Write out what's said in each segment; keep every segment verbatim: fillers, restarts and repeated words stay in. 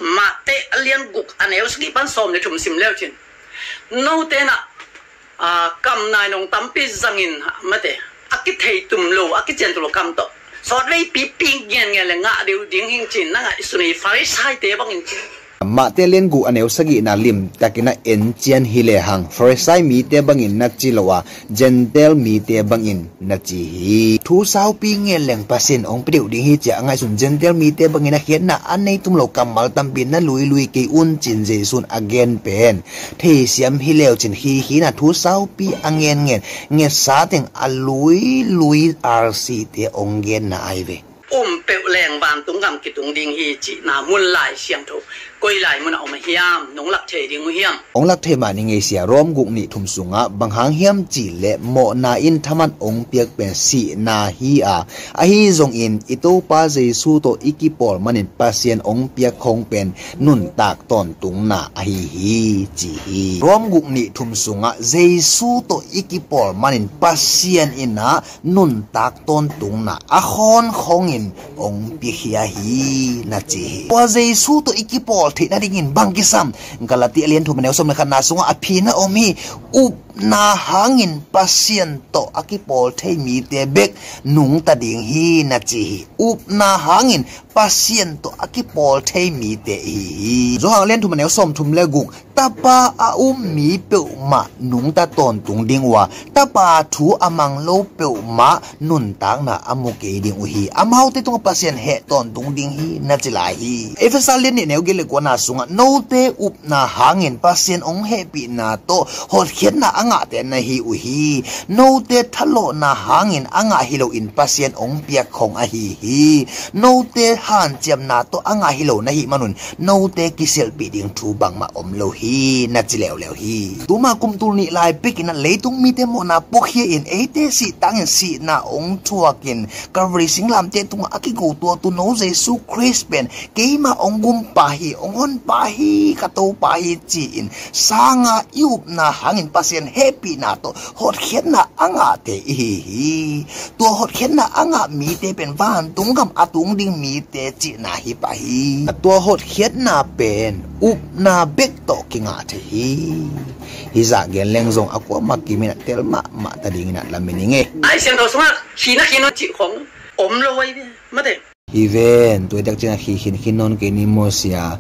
Matthai a lian guk a neu sagih pan sawm le thum sim leu cin. Note na, aa, kam nai nong tampi zangin mate, a kithei tum lo, a kician tum lo kam tawh sawtvei pipi ngen ngen le ngah deuh ding hing cin, na ngaihsun hi Farisai-te bangin cin. Matthai lian guk a neu sagihna limtakin a encian hi lehang, Farisai mite bangin na ci lo a, Gentile mite bangin na ci hi. Thu saupi ngen leng Pasian hong pia deuh ding hi ci-a a ngaihsun Gentile mite bangin a khiatna a nei tum lo kammal tampi na luilui kei un cin Jesu'n a gen pen theisiam hi leu cin, hi hi na thu saupi a ngen ngen, ngetsa teng a luilui R C te hong genna ahi ve. Um peuh leng vantung gam kitung ding hi cihna mun Lai Siangtho koi lai mun a om a hiam? Nong lak thei ding uh hiam? Hong lak thei mah ni ngei sia. Rom guk nih thum sungah, bang hang hiam cih leh mawhna in thaman hong piak pen sihna hi a, ahi zongin i Topa Jesu tawh i kipawl manin Pasian hong piak khong pen nuntak tawntungna ahi hi, ci hi. Rom guk nih thum sungah Jesu tawh i kipawl manin Pasian in ah nuntak tawntungna a khawnkhongin hong piakhia hi, na ci hi. Tua Jesu tawh i kipawl theih nadingin bang kisam? Galati a lian thum a neu sawm le khatna sungah a phin a om hi. Upna hangin Pasian tawh a kipawl thei mite bek nungta ding hi, na ci hi. Upna hangin Pasian tawh a kipawl thei mite i hi hi. Johan a lian thum a neu sawm thum le guk, Tapa a um mi peuhmah nungta tawntung ding uh a, Tapa thu a mang lo peuhmah nuntakna a mu kei ding uh hi. Amaute tungah Pasian heh tawntung ding hi, na ci lai hi. Efesa lian nih neu giat le kuana sungah, note upna hangin Pasian hong hehpihna tawh hotkhiatna a ngahte na hi uh hi. Note thalawhna hangin a ngah hi loin Pasian hong piak khong ahi hi. Note hanciamna tawh a ngah hi lo na hih manun note kisialhpih ding thu bangmah om lo hi, na ci leuleu hi. Tuma kum tul nih lai pekin ah leitung mite mawhna puakhia in eite sih tangin sihna hong thuakin Calvary singlamteh tungah a kigo tua tuuno Jesu Khrist pen keimah hong gumpa hi, hong honpa hi, ka Topa hi ci-in sanga i upna hangin Pasian hehpihna tawh hotkhiatna a ngahte i hi hi. Tua hotkhiatna a ngah mite pen vantung gam a tung ding mite cihna hi pah hi. Tua hotkhiatna pen upna bek tawh kingah thei hi. Hih zah gen leng zong a kuamah kimin a tel mahmah ta dingin a lam i ning e. Lai Siangtho sungah khina khin un cih khong om lo ahi ve, mate. Hi ven, tua i tak ciangin a khi khin khin nawn kei ni maw sia.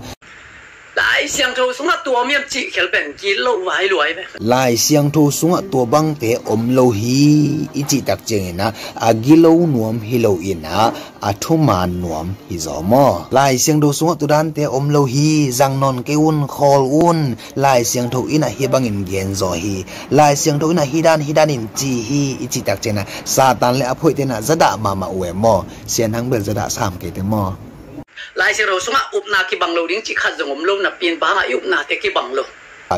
Lai Siangtho sungah tua om hiam cih khel pen gilo vai lua hi ve. Lai Siangtho sungah tua bangte om lo hi i cih tak ciangin ah a gilo nuam hi loin ah a thuman nuam hi zaw maw? Lai Siangtho sungah tua dante om lo hi, zang nawn kei un, khawl un. Lai Siangtho in ah hih bangin gen zaw hi. Lai Siangtho in ah hih dan hih dan in ci hi i cih tak ciangin ah Satan le a phoihte in ah zadah mahmah uh e maw? Sian hang bel zadah sam kei te maw? Lai Siangtho sungah upna kibang lo ding cih khat zong om lo napi in bang hangah i upnate kibang lo?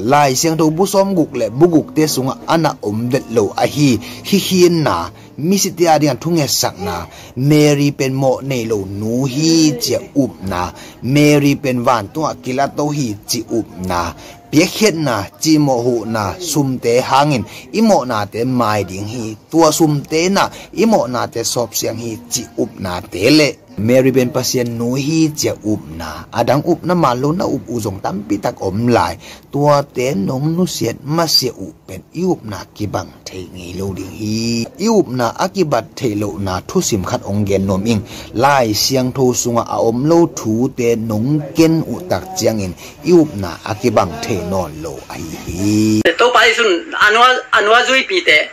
Lai Siangtho bu sawm guk le bu gukte sungah a na om vet lo ahi, hih khinna, misite a dingah thungetsakna, Mary pen mawh nei lo nu hi ci-a upna, Mary pen vantungah kilato hi ci upna, piakkhiatna, cimawh huhna, sumte hangin i mawhnate mai ding hi, tua sumte in ah i mawhnate sawpsiang hi ci upnate le Mary pen Pasian nu hi ci-a upna, a dang upna man lo na up uh zong tampi tak om lai. Tuate nong nusiat masiah uh pen i upna kibang thei ngei lo ding hi. I upna a kibat theih lohna thusim khat hong gen nuam ing. Lai Siangtho sungah a om lo thute nong ken uh tak ciangin i upna a kibang thei nawn lo ahi hi. Topa Jesu'n a nua, a nua zuipite,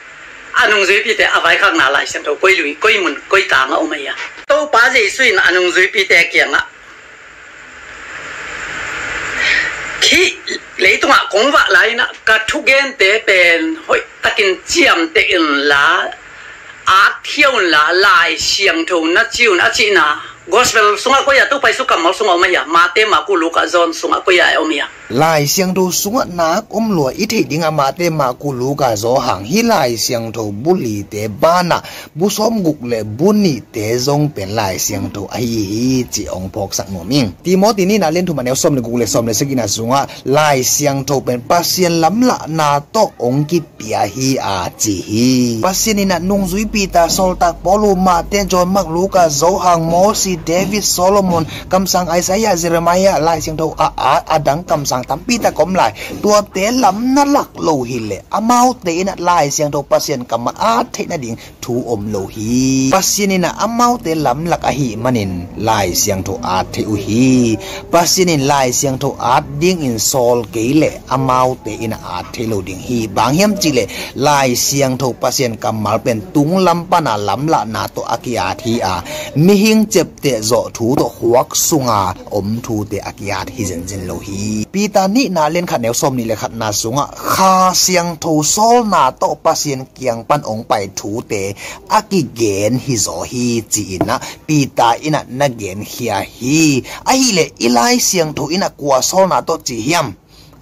a nung zuipite a vaikhakna Lai Siangtho koi lui, koi mun, koi tangah om ahi a? Topa Jesu in a nung zuipite kiangah, hih leitungah kong vak lai-in ah ka thugente pen hoihtakin ciamteh inla, akkhia unla, Lai Siangtho na ci un, a cihna Gospel sungah koi a, Topa Jesu kammal sungah om ahi a? Matthai, Marka, Luka, John sungah koi a om ahi a? Lai Siangtho sungah nak om lua i theih dingah Mate, Marku, Luka, Johan, hih Lai Siangtho bu lite banah bu sawmguk le bu nihte zong pen Lai Siangtho ahi hi, ci hong phawksak nuam ing. Timoti nihna lian thum a neu sawm le guk le sawm le sagihna sungah Lai Siangtho pen Pasian lamlahna tawh hong kipia hi a, ci hi. Pasian in a nungzui Peter, sawltak Paulu, Mate, John, Mark, Luka, Johan, Mosi, David, Solomon, kamsang Isaiah, Jeremiah, Lai Siangtho a at a dang kamsang tampi tak om lai. Tuate lam na lak lo hileh amaute in a Lai Siangtho Pasian kammal at theih nading thu om lo hi. Pasian in a amaute lamlak ahih manin Lai Siangtho at theih uh hi. Pasian in Lai Siangtho at dingin sawl kei leh amaute in a at theih lo ding hi. Bang hiam cihleh Lai Siangtho Pasian kammal pen tunglam pana lamlahna tawh a ki-at hi a, mihing ciapteh zawh thu tawh khuak sunga om thute a ki-at hi zenzen lo hi. Peter nihna lian khat neu sawm nih le khatna sungah Kha Siangtho sawlna tawh Pasian kiang pan hong pai thute a kigen hizaw hi, ci-in a Peter in a na genkhia hi. Ahileh i Lai Siangtho in a kua sawlna tawh ci hiam?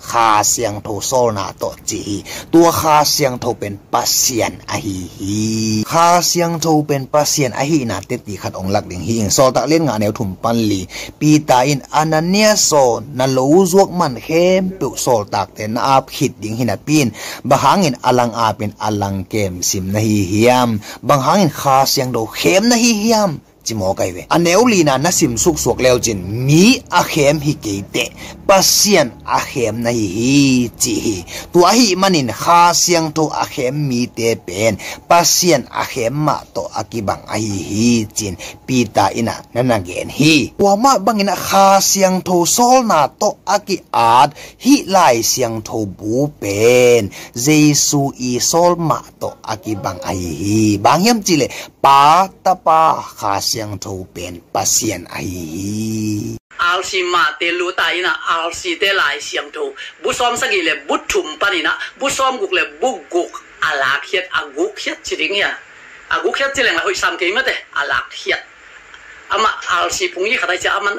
Kha Siangtho sawlna tawh ci hi. Tua Kha Siangtho pen Pasian ahi hi. Kha Siangtho pen Pasian ahihna teti khat hong lak ding hi ing. Sawltak lian nga neu thum pan li. Peter in, Ananias aw, na lo zuak man khempeuh sawltakte na ap khit ding hi napi in, bang hangin a lang apin a lang kem sim na hi hiam? Bang hangin Kha Siangtho khem na hi hiam? Ci mawk ahi ve. A neu lina na sim suksuak leucin mi a khem hi kei teh, Pasian a khem na hi hi, ci hi. Tua ahih manin Kha Siangtho a khem mite pen Pasian a khem mah tawh a kibang ahi hi, ci-in Peter in a na na gen hi. Tua mah bangin a Kha Siangtho sawlna tawh a ki-at hih Lai Siangtho bu pen Jesu i sawl mah tawh a kibang ahi hi. Bang hiam cihleh Pa, Tapa, Kha Siangtho pen Pasian ahi hi. R C Mate, Luka in a R C te Lai Siangtho bu sawm sagih le bu thum panin a bu sawm guk le bu guk a lakkhiat, a gukkhiat ci ding hi a. A gukkhiat ci leng la hoih sam kei mate, a lakkhiat. Amah R C phung i khat ai cia, aman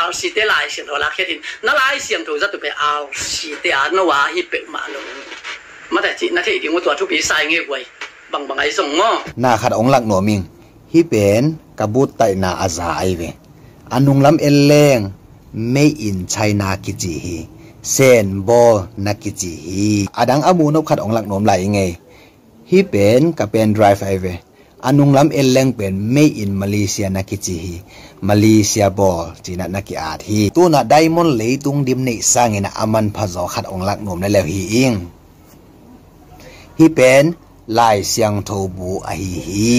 R C te Lai Siangtho a lakkhiat in, na Lai Siangtho zat uh pen R C te a no a hi peuhmah lo. Mate cih na theih ding uh tua thupi sa ing e guai. Bangbang ai zong maw. Na khat hong lak nuam ing. Hih pen ka buttaihna a za ahi ve. A nunglam en leng Made in China kici hi. Saint Paul na kici hi. A dang a muhnop khat hong lak nuam lai ing ei. Hih pen ka pen drive ahi ve. A nunglam en leng pen Made in Malaysia na kici hi. Malaysia bawl ci-in a na ki-at hi. Tu-in a diamond leitung dim neih sangin a manpha zaw khat hong lak nuam lel hi ing. Hih pen Lai Siangtho bu ahi hi.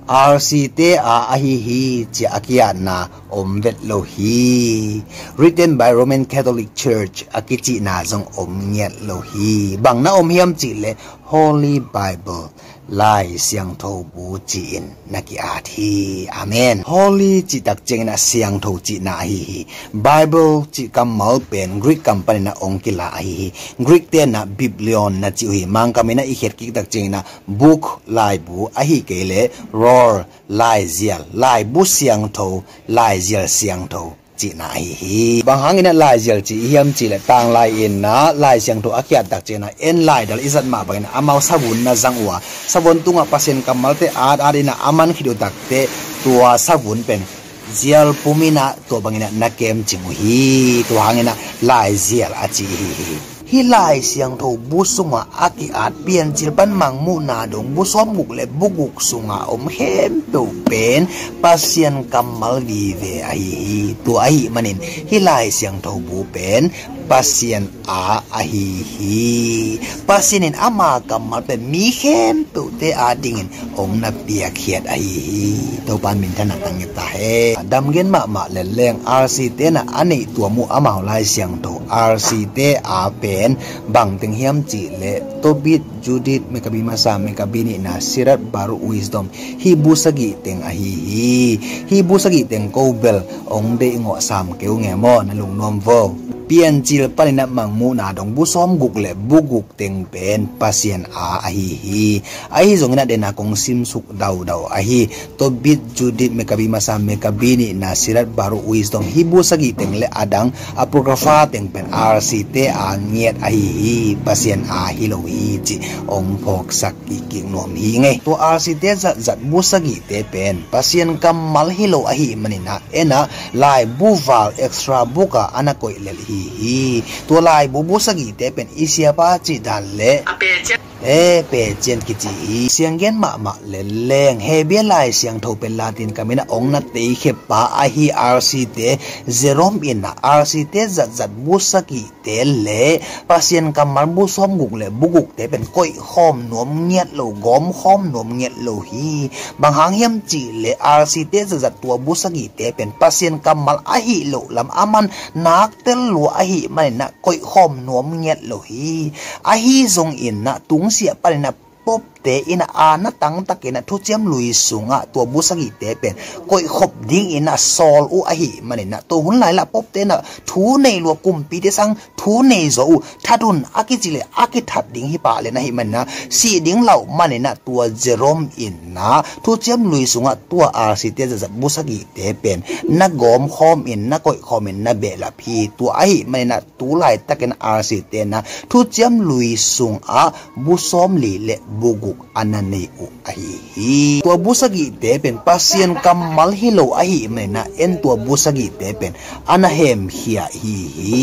R C te a ahi hi ci-a a ki-atna om vet lo hi. Written by Roman Catholic Church a kicihna zong om ngiat lo hi. Bang na om hiam cihleh Holy Bible, Lai Siangtho bu ci-in na ki-at hi. Amen. Holy cih tak ciangin a siangtho cihna ahi hi. Bible cih kammal pen Greek kam panin a ong kila ahi hi. Greek te in a biblion na ci uh hi. Mangkam in a i khiat kik tak ciangin a book, laibu, ahi kei leh ror, laizial, laibu siangtho, laizial siangtho cihna ahi hi. Bang hangin a laizial ci i hiam cihleh tanglai in a Lai Siangtho a ki-at tak ciangin a en laidal i zat mah bangin a amau savun na zang uh a, savun tungah Pasian kammalte at at in a a man khit uh takteh tua savun pen zial pum in a tua bangin a na kemcing uh hi. Tua hangin a laizial a ci hi hi. Hih Lai Siangtho bu sungah a ki-at Piancil pan Mangmuhna dong bu sawmguk le bu guk sungah om khempeuh pen Pasian kammal vive ahi hi. Tua ahih manin hih Lai Siangtho bu pen Pasian a ahi hi. Pasian in ama kammal pen mi khempeuhte adingin ong na piakkhiat ahi hi. Topa minthanna tang nget ta hen. Damgen mahmah lel leng R C te in a a neih tuam uh amau Lai Siangtho R C te a pen bangteng hiam cihleh Tobit, Judith, Mekabi masa, Mekabi nihna, Sirat, Baruh, Wisdom, hih bu sagih teng ahi hi. Hih bu sagih teng ko bel ong deih ngawh sam kei ung e maw, na lungnuam vo. Piancil panin ah Mangmuhna dong bu sawm guk le bu guk teng pen Pasian a ahi hi. Ahi zongin ah den a kong simsuk daudau ahi. Tobit, Judith, Mekabi masa, Mekabi nihna, Sirat, Baruch, Wisdom, hi bu sagih teng le adang Apocrypha teng pen R C te a ngiat ahi hi. Pasian a hi lo hi cih ong phawksak kik nuam hi ngei. Tua R C te zatzat bu sagih te pen Pasian kammal hi lo ahi manin ah en ah laibu val extra book ah a na koih lel hi hi. Tua laibu bu sagih te pen i siapa cih dan le a pe cian e pe cian kici hi. Sianggen mahmah lel leng Hebrew Lai Siangtho pen Latin kam in ah ong na teikhia pa ahi R C te Jerome in ah R C te zatzat bu sagih te le Pasian kammal bu sawm guk le bu guk te pen koih khawm nuam ngiat lo, gawm khawm nuam ngiat lo hi. Bang hang hiam cih le R C te zatzat tua bu sagih te pen Pasian kammal ahi lo lam a man nak tel lua ahi manin ah koih khawm nuam ngiat lo hi. Ahi zongin ah tungsiah panin ah Pope te in ah a na tangtakin ah thuciam lui sungah tua bu sagih te pen koih khop dingin ah sawl uh ahi manin ah tua hun lai lah Pope te in ah thu nei lua, kumpite sang thu nei zaw uh, that un a kici le a kithat ding hi pah le na hi manin ah sih ding lau manin ah tua Jerome in ah thuciam lui sungah tua R C te zatzat bu sagih te pen na gawm khawm in, na koih khawm in na behlap hi. Tua ahi manin ah tu laitakin R C te in ah thuciam lui sungah bu sawm li le bu guk a na nei uh ahi hi. Tua bu sagih te pen Pasian kammal hi lo ahi manin ah en tua bu sagih te pen a na hemkhia hi hi.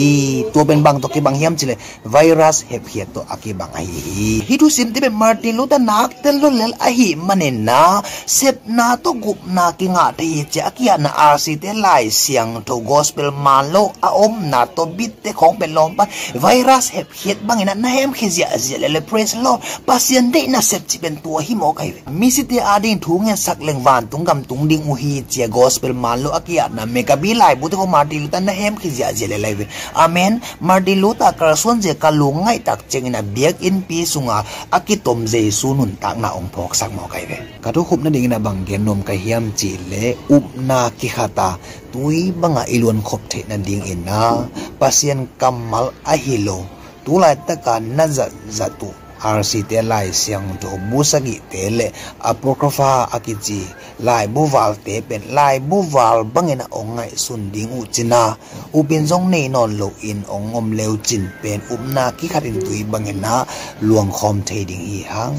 Tua pen bang tawh kibang hiam cih le virus hepkhiat tawh a kibang ahi hi. Hih thusim te pen Martin Luther nak tel lo lel ahi manin ah sepna tawh gupna kingah thei hi ci a a kiatna R C te Lai Siangtho Gospel man lo a omna tawh bitte khawng pen lawmpa virus hepkhiat bangin ah na hemkhia ziahziah lel le. Praise Lord. Pasian deihna sep cih pen tua hi mawk ahi ve. Misite ading thu ngetsak leng vantung gam tung ding uh hi ci a Gospel man lo a kiatna Mekabi laibu te khawng Martin Luther na hemkhia ziahziah lel ahi ve. Amen. Martin Luther kalsuan zia ka lungngaih tak ciangin ah biakinnpi sungah a kitom Jesu nuntakna ong phawksak mawk ahi ve. Ka thukhup nadingin ah bang gen nuam ka hiam cih le upna kikhat a tui bangah i luankhop theih nadingin ah Pasian kammal ahi lo tu laitaka na zatzat uh R C te Lai Siangtho bu sagih te le Apocrypha a kici laibu val te pen laibu val bangin ah ong ngaihsun ding uh cin a upin zong nei nawn loin ong om leu cin pen upna kikhatin tui bangin ah luangkhawm thei ding hi hang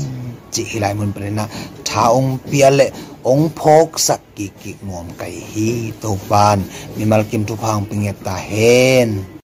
cih hih lai mun panin ah tha ong pia le ong phawksak kikkik nuam ka hi hi. Topan mimal kim thupha ong pia ngiat ta hen.